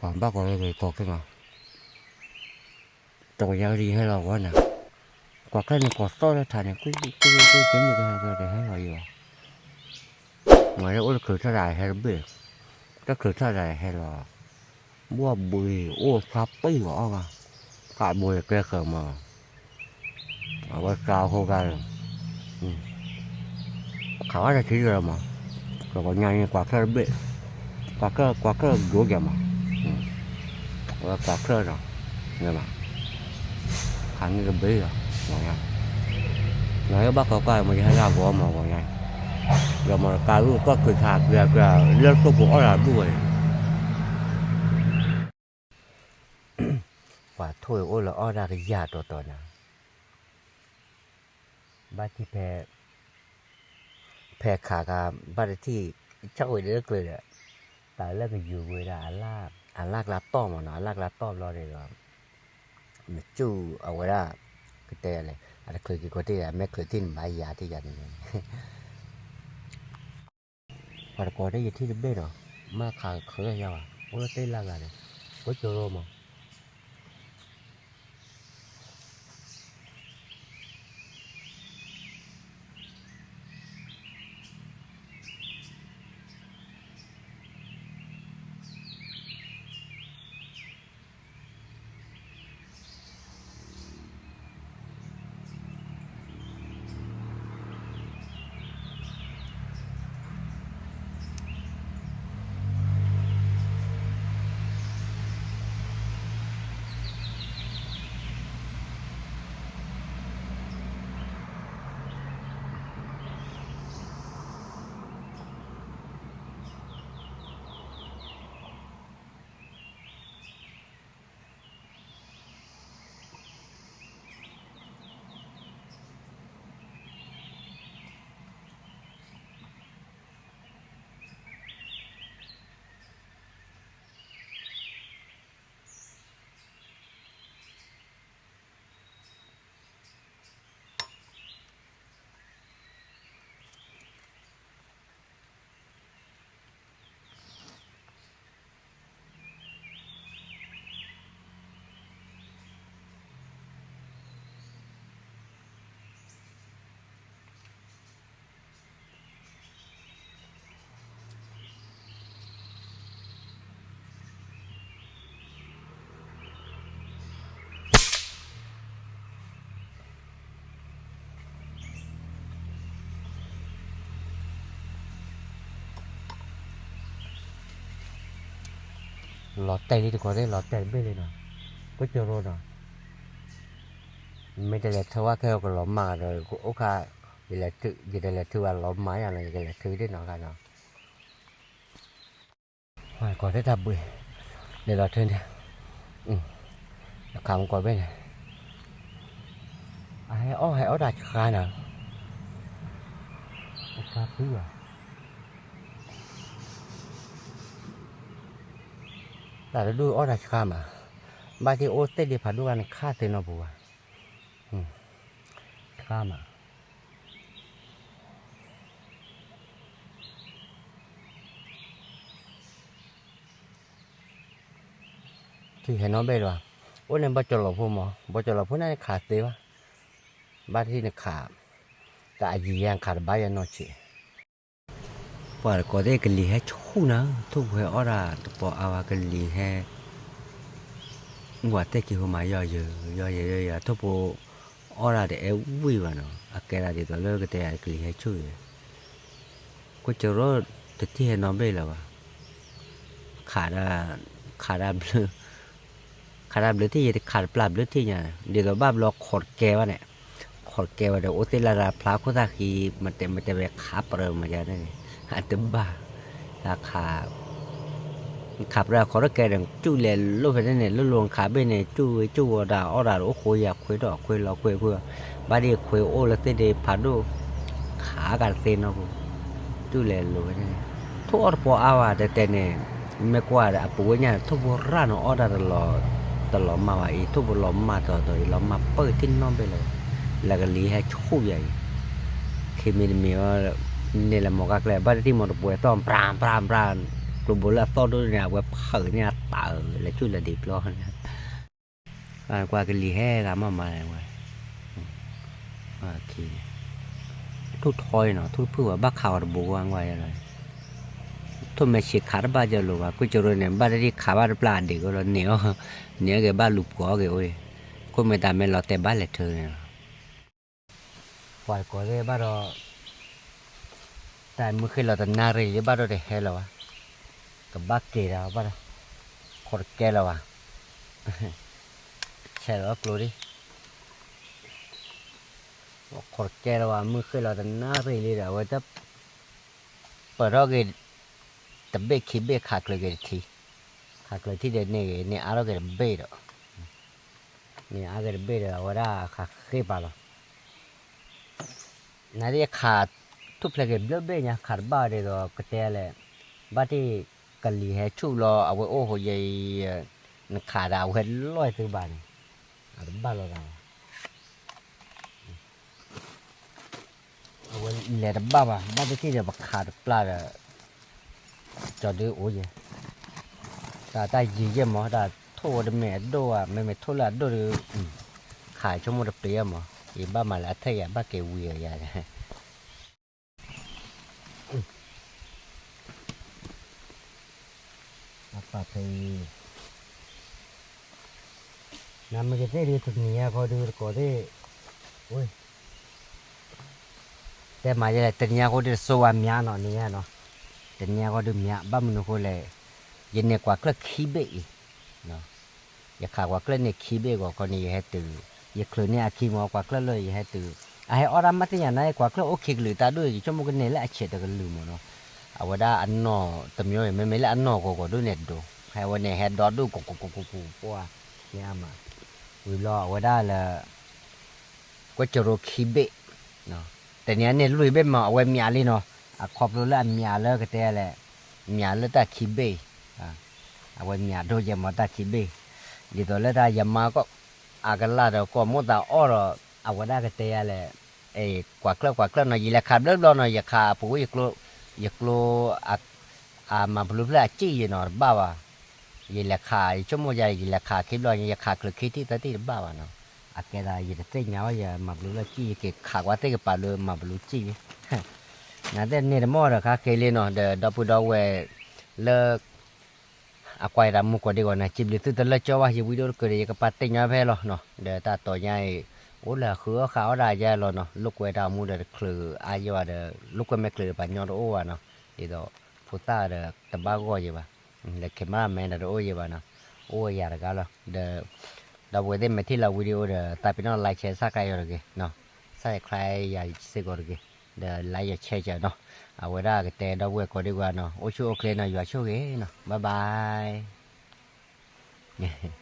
ပှၤဘၣ်ကီးလၢကတီၤခဲမး, တကယၤကဒံးဟဲလီၤဝဲန့ၣ်, ကွၢ်ခဲန့ၣ် ကွၢ်သီလၢထးန့ၣ် ကွံကွံကွံကွံ တမ့ၢ်ကဟဲကဟဲလီၤယံၤဘၣ်, မ့ၢ်လၢအိၣ်တချုးထီၣ်ဒၣ်ဟဲတဘ့ၣ်, တချုးထီၣ်ဒၣ်ဟဲလီၤ, ဘှီၣ်ဘှံးအိၣ်ဖျါပံၣ်ဝဲအီၣ်ဘၣ်, ကးဘိယကျဲဃၢၤမး အဝဲကါဟိဂၤလီၤ, ခးဝဲတထံၣ်လီၤမး, ပှၤကညီန့ၣ်ကွၢ်ခဲတဘ့ၣ်, ကွၢ်ခဲ ကွၢ်ခဲဒိၣ်ကဲမး, အဝဲကွၢ်ခဲဒီး, န့ၣ်မး, ခးန့ၢ်ကဘ့ၣ်လီၤ, မ့ၢ်ညါ, နယဘၣ်ကီးကါမး ယဟဲလၢအဂီၢ်မး ဂီၤညါ, ဒီးမ့ၢ်ကါလူၢ်ကီၢ်ခုးခးက့ၤက့ၤ လၢသိပူၤအီၣ်လၢအဘူၣ်ဝဲ ပှၤထိၣ်အံၤအိၣ်လၢအီၣ်ဒၣ်ကယၤတီၤတီၤနၤ, ဘၣ်ထံၣ်ဖဲ, ဖဲခးခါ, ဘၣ်တထံၣ်, ဆီၣ်ဝံၤလၢကျၢၤဒီး, တၢ်လၢကယူၤဝဲဒၣ်, အလၣ်ကျါတီၢ်မးနီၤ, အလၣ်ကျါတီၢ်ဘျီန့ၣ်ဒီး, မ့ၢ်စူၢ်အဝဲဒၣ်, ကတဲလဲၣ်, အတချုးက့ၤကီးတ့ၢ်ဒီး အမဲာ်ချုးတ့ၢ်န့ၣ် ဘၣ်ယၤတ့ၢ်ယၤန့ၣ် ပှၤတကိးတ့ၢ်ယထံၣ်တဘ့ၣ်နီၤ, မ့ၢ်ခးချၢယၤဘၣ်, အိၣ်လၢတ့ၢ်လၢ်ဂၤန့ၣ်, ကိးကၠိရိမး လီၤတဲာ်လံတကိးသ့ၣ် လီၤတဲာ်တဘ့ၣ်လံနီၤ, ကိးကၠိရိနီၤ, မ့ၢ်တလဲၤထုးဝဲခဲအံၤကလီၤမၢ်ဒီး အိၣ်ခါ, ယလဲၤထုး, ယတလဲၤထုးဘၣ်လီၤမၢ်ယၤနီၤ, ယကလဲၤထုးဒ်နီၤခါနီၤ ကွၢ်သ့ၣ်တၢ်ဘှံး, လဲၤလီၤထုန့ၣ်, အခးမူကီၢ်ဘ့ၣ်န့ၣ်, အဟဲအီၣ်ဟဲအီၣ်တၢ်ဆှါနီၤ, အဆှါပှံၤဘၣ်, တၢ်တဒူၣ်အီၣ်တၢ်ဆှါမး, ဘၣ်သ့ၣ်အိၣ်သ့ၣ်ဒံးဖးဒိၣ်ဂၤန့ၣ် ခါသ့နီၤပူၤဘၣ်, ဆှါမး ထံၣ်ဟဲနီတဘ့ၣ်လၢၤဘၣ်, အိၣ်န့ၣ်ဘီကၠီၤလီၤဖိမး, ဘီကၠီၤလီၤဖိန့ၣ်ခးသ့ဘၣ်, ဘၣ်တထံၣ်န့ၣ်ခး, တၢ်အယံၤယဲၢ်ခးတဘၣ်ယဲၢ်နီၢ်ဆံး, ပှၤတကိးသ့ၣ်ကလံၤဟဲဆူၣ်နၤ, ထိၣ်ဖိဟဲအီၣ်ဒၣ်တပီၤအါဝဲကလံၤဟဲ မ့ၢ်ပှၤတဲက့ၤဟိမး ယီၤယီၤယီၤယီၤယီၤ ထိၣ်ဖိအီၣ်ဒၣ်တအဲၣ်ဝံၣ်ဘၣ်နီၤ, အကဲဒၣ်ဒ်သိးလၢကတဲယၤကလံၤဟဲဆူၣ်ယဲၢ်, ကိးကၠိရိတထံၣ်ဟဲနီတဘ့ၣ်လၢၤဘၣ်, ခးဒၣ်, ခးဒၣ်ဘျၢ, ခးဒၣ်ဘျၢထံၣ်ယဲၢ် တခးတပျၢ်ဘျၢထံၣ်ညါ, ဒ်သိးဘၣ်ဘျီခိးတကဲဘၣ်န့ၣ်, ခိးတကဲဝဲဒီး အိၣ်သ့ၣ်လၢ်လၢ်ဖျါခိၣ်သၣ်ဃံ, မတဲမတဲဝဲခးပြၢမးယါန့ၣ်, အတဘၣ်, တၢ်ခး ခးပြၢအခီတကဲဒီး ကၠူၣ်လဲၤလိၣ်ဖဲန့ၣ်န့ၣ် လိၣ်လိၣ်ခးဘ့ၣ်န့ၣ် ကၠူၣ်ဝဲကၠူၣ်ဝဲဒၣ် အီၣ်ဒၣ်အိၣ်ဃိယၤခွ့ဒီးခွ့လီၤခွ့ခွ့, ဘၣ်ဒ်ခွ့အိၣ်လၢသ့ၣ်ဒ့ဖးဒိၣ်, ခးကးတသ့နီၢ်ပူၤ, ကၠူၣ်လဲၤလိၣ်ဖဲန့ၣ်, ထိၣ်အီၣ်တပီၤအါဝဲတဲတဲန့ၣ်, မ့ၢ်ကွၢ်ဒီးအပူၤဝဲညါန့ၣ် ထိၣ်ဖိရၣ်န့ၣ်အီၣ်ဒၣ်တလီၤ, တလီၤမၢ်ဘၣ်အံၤ ထိၣ်ဖိလီၤမၢ်တီၤတီၤအံၤ လီၤမၢ်ပၢၢ်ထံၣ်နီတဘ့ၣ်လၢၤဘၣ်, လၢကလံၤဟဲဆူၣ်ယၤအံၤ, ခံမံၤတမံၤအီၤ, န့ၣ်လၢမီၤကၢ်ကျဲ ဘၣ်တထံၣ်မီၤတပှဲၤသီၣ် ပြၢ်ပြၢ်ပြၢ်, တဘိလၢအသီၣ်ဒိၣ်န့ၣ် အဝဲဖုးန့ၢ်အတၢ်လၢဆူၣ်လၢဒံးပျီန့ၣ်, ကွၢ်ကလံၤဟဲဂၤမးမးဝဲ, ထူၣ်ထီအံၤနီၤ ထူၣ်တဖုၣ်ဝဲ ဘၣ်ခးအီၤတဘိကွၢ်ကွၢ်ယဲလီၤ, ထိၣ်မဲဆံးခးတဘၣ်ယဲလိၤဘၣ် ကွၢ်ကရိန့ၣ် ဘၣ်တဒံခးဘၣ်တပျၢ်အဒံးကလီၤ န့ၢ်အီၤ, န့ၢ်အီၤက့ၤဘၣ်လူၤပှီၤအီၤက့ၤအိၣ်, ခိၣ်မဲာ်တၢ်မဲာ်လီၤတဲာ်ဘၣ်လဲၤထၢန့ၣ်လီၤ ပှၤတကိးသ့ၣ်ဘၣ်ဒီး, တၢ်မုၢ်ဃ့ၢ်လီၤတနၣ်ရံၣ်လံဘၣ်ဒီးတဟဲလီၤဘၣ်, ကဘၣ်က့ၤဒီးဘၣ်ဒီး, ခိးတကဲလီၤဘၣ်, ဆဲးလီၤကျိဒံး, ခိးတကဲလီၤဘၣ် မုၢ်ဃ့ၢ်လီၤတနၣ်ရံၣ်လံဒီး အဝဲတ ပၢၢ်ထီၣ်က့ၤ တဘ့ၣ်ခံဘ့ၣ်ခးကျၢၤက့ၤတထံ, ခးကျၢၤထံဒီးန့ၢ်ဂ့ၤ န့ၢ်အါထီၣ်က့ၤတဘ့ၣ်ဒီး, န့ၢ်အါက့ၤတဘ့ၣ်ဒီး အဝဲဒၣ်ခးဃ့ပာ်လီၤ, နသ့ၣ်ခး ထူၣ်ဖျဲးက့ၤဘျၢဘ့ၣ်ညါ ခးတဘၣ်ဒ်သိးကတဲလဲၣ်, ဘၣ်တ့ၢ်ကလံၤဟဲဆူၣ်လီၤ အဝဲအိၣ်ဟိယဲအံၤ, နခးဒီးအဝဲလီၢ်သုဘၣ်န့ၣ်, အတဘၣ်လီၤသးဘၣ် အဝဲလဲၤတဘၣ်ဘၣ် ဘၣ်သ့ၣ်သ့ၣ်ဒီးပခးတပျၢ်ဒီး, ကၠီၤဒုအိၣ်ယဲ, တၢ်တၢ်ယံၤယဲၢ်မး တၢ်ထိၣ်ဝဲတမ့ၢ်အဒိၣ်ဘၣ် မ့မ့ၢ်ထိၣ်လၢအဒိၣ်ဒီး, ခးဆိကမိၣ်တပျံၤယဲၢ်မး ယဘၣ်မၤလၢအထၢၣ်ယၤဘၣ်က့ၤဝံၤအီၤယၤ အပာ်ဖဲအံၤ, နမ့ၢ်ကသ့ၣ်ဒုးတနံၤညါဃီဒုးတကိးသ့ၣ်, တဲမၤယဲလဲၣ် တနံၤညါဃီဒုးတစိဝါမၠးနီၤ နံၤညါနီၤ, တနံၤညါဃီဒုးမၠး ဘၣ်မနုၤဃိလဲၣ်, ယန့ၢ်ကွၢ်ကျၢၢ်ခံဘ့ၣ်အံၤ, ယခးကွၢ်ကျၢၢ်န့ၢ်ခံဘ့ၣ်ဂီၤခီန့ၣ် ယဟဲတုၤ, ယချုးန့ၢ်အခံမ့ၢ်ကွၢ်ကျၢၢ်လၢယဟဲတုၤ, အဟဲအီၣ်ဒၣ်မ့ၢ်သ့ၣ်ညါနၤ ကွၢ်ကျၢၢ်အိၣ်ခံကလုာ်တၢ်ဒိၣ် ယဆိကမိၣ်ကန့ၢ်လၢအဆဲးတကလုာ်မ့ၢ်နီၤ, အဝဲဒၣ်အနီၢ်တမံၤအံၤ မ့မ့ၢ်လၢအနီၢ်ဂီၤဂီၤဒိၣ်န့ၣ်ဒိး, ဟဲဝဲန့ၣ်ဟဲဒီဒိၣ်ကိးကိးကိးကိးကိးပှၢ်, န့ၣ်အမး, ဝံၤဘျီအဝဲဒၣ်လၢ ကွဲးကရိခံဘ့ၣ်, တနံၤအံၤန့ၣ်လွံၢ်ဘ့ၣ်မး အဝဲမၠးလံနီၤ, အခီဖျိလၢအမၠးလၢကတဲလဲၣ်, မၠးလၢတၢ်ခံဘ့ၣ်အံၤ, အဝဲမၠးဒိၣ်ယဲမးတၢ်ခံဘ့ၣ်, ဒ်သိးလၢတၢ်ယမါကီၢ်, အကလၢ်ဒီးကီၢ်မိၣ်သးအီၣ်ဒီး, အဝဲဒၣ်ကတဲယၤလဲၣ်, ကွၢ်ကျၢၢ်ကွၢ်ကျၢၢ်နီၤ ယလဲၤခးဘျၢဘျီနီၤ ယခးပူၤ ယကျိ အမၤပလူဖျၢၣ်အစံၣ်ယဲနီၤ တဘၣ်ဘၣ်, ယလဲၤခး ယဆိကမိၣ်ယၤ ယလဲၤခးခံဘျီ ယခးချုးခံထံၣ်သၢထံၣ်တဘၣ်ဘၣ်နီၤ, အကဲသးယတသ့ၣ်ညါအီၤ ယမၤပလူဖျၢၣ်စံၣ် ယက့ၤခးကွၢ်သ့ၣ်ကပၤလၢမၤပလူစံၣ်ယဲ, နသ့ၣ်န့ၣ်တမီၢ်ဒီးခါဃ့လံနီၤ ဒီးဒီပုၢ်ဒီဝဲၢ်လၢ အကွၢ်ယတၢ်မူကိးဒံးဂီၤန့ၣ် စံးဘျုးသုတလၢာ်ကၠီဘၣ် ယဝံဒိၣ်တကၢၢ်ဒီး ယကပာ်တ့ၢ်ညီဖဲလီၤနီၤ, ဒီးတၢ်တီၤညါအံၤ အိၣ်လၢအဃုအီၣ်ဃုအီၣ်ဒၣ်ယဲလီၤနီၤ, လိာ်ကွဲတၢ်အိၣ်မူဒီးတချုးအါယဲဘၣ်ဒီး လိာ်ကွဲမဲာ်ချုးဒီးပှၤညီတအိၣ်ဘၣ်နီၤ, ဒ်သိးဖိသၣ်ဒီးတဘၣ်ဂီၢ်ယဲဘၣ်, လဲၤ camera man ဒီးတအိၣ်ယဲဘၣ်နီၤ, အိၣ်ဝဲယၤတဂၤလီၤ, ဒီး ဒီပုၢ်ဝဲၢ်သ့ၣ်မ့ၢ်ထံၣ်လၢ video ဒီး သးပ့ၤနီၣ် like share subscribe ယၤတဂ့ၤနီၤ, subscribe ယၤစ့ၢ်ကီးတဂ့ၤ, ဒီး like share နီၤ, အဝဲဒၣ်ကတဲဒီပုၢ်ဝဲၢ်ကိးဒံးဂီၤနီၤ, အိၣ်ဆူၣ်အိၣ်ချ့နီၤ, ယွၤဆိၣ်ဂ့ၤနီၤ, bye bye.